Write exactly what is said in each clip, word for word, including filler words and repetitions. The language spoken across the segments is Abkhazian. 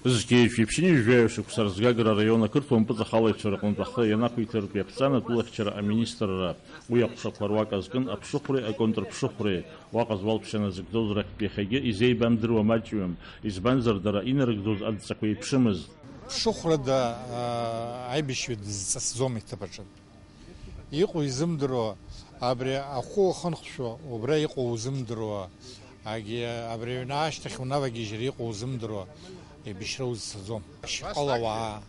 Зқьи жәшәи ԥшьынҩажәи жәаҩа шықәса рзгагра араион ақырҭуа мпыҵахалаҩцәа рҟынтә ахы ианақәиҭыртә иаԥҵан атәылахьчара аминистрра. Уи аҟәшақәа руак азкын аԥшыхәреи аконтрԥшыхәреи. Уаҟа зуалԥшьа назыгӡоз рахьтә иахьагьы изеибамдыруа маҷҩым, избанзар дара инарыгӡоз адҵақәа еиԥшымызт. Ԥшыхәрада, аа, аибашьҩы дызҵасӡом иҭыԥ аҿы. Иҟоу изымдыруа, абри ахәы уахынхәшәо, убра иҟоу узымдыруа, агьи абри аҩны ашьҭахь унавагьежьыр иҟоу узымдыруа, еибашьра узцаӡом. Шьхала ауаа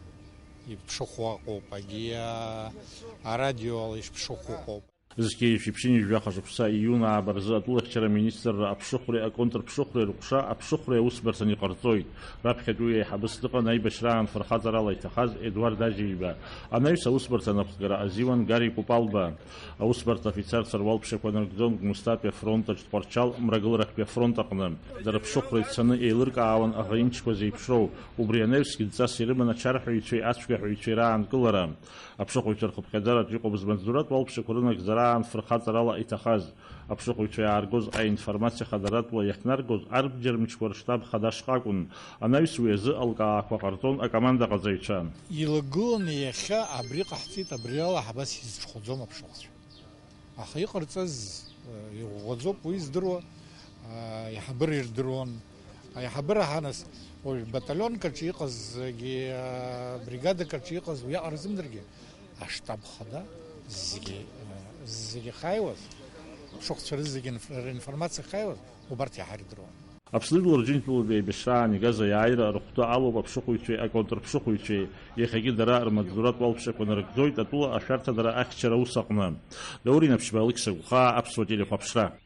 иԥшыхәуа ыҟоуп, агьи, аа, арадиола ишԥшыхәуа ыҟоуп. Зқьи жәшәи ԥшьынҩажәи жәаха шықәса июн ааба рзы атәылахьчара аминистрра аԥшыхәреи аконтрԥшыхәреи рҟәша аԥшыхәреи аусбарҭан иҟарҵоит. Раԥхьатәи уи аиҳабыс дыҟан аибашьраан фырхаҵарала иҭахаз Едуард Ажьеиба. Анаҩс аусбарҭа анапхгара азиуан Гари Купалба. Аусбарҭа афицарцәа руалԥшьақәа нарыгӡон Гәмысҭатәи афронт аҿ Тҟәарчал мрагыларахьтәи афронт аҟны. Дара аԥшыхәра ицаны еилыркаауан аӷа имчқәа зеиԥшроу, убри анаҩсгьы дҵас ирыман ачарҳәаҩцәеи ацәгьаҳәаҩцәеи раанкылара. Аԥшыхәыҩцәа рхыԥхьаӡараҿ иҟоуп змаҵзуратә уалԥшьақәа рынагӡараан фырхаҵарала иҭахаз. Аԥшыхәыҩцәа иааргоз аинформациа хадаратәла иахьнаргоз арбџьар мчқәа рштаб хада шҟа акәын. Анаҩс уи азы алкаақәа ҟарҵон акомандаҟаҵаҩцәа. Илагыланы иахьа абри ҟаҳҵеит, абри ала ҳабас изҽхәаӡом аԥшыхәцәа. Аха иҟарҵаз, э, иӷәӷәаӡоуп уи здыруа, э, аиҳабыра ирдыруан. Аиҳабыра ҳанас, уажә баталионк аҿы иҟазгьы, э, бригадак аҿы иҟаз уиаҟара рзымдыргьы, аштаб хада зегьы, э, зегьы ахьааиуаз, аԥшыхәцәа рызегьы инф-, ринформациа ахьааиуаз, убарҭ иаҳа ирдыруан. Аԥсны жәлар Џьынџьтәылатәи аибашьраан игаз аиааира рыхәҭа алоуп аԥшыхәыҩцәеи аконтрԥшыхәыҩцәеи. Иахьагьы дара рмаҵзуратә уалԥшьақәа нарыгӡоит атәыла ашәарҭадара ахьчара аус аҟны. Даур Инаԥшьба, Алықьса Гәхаа, Аԥсуа телехәаԥшра.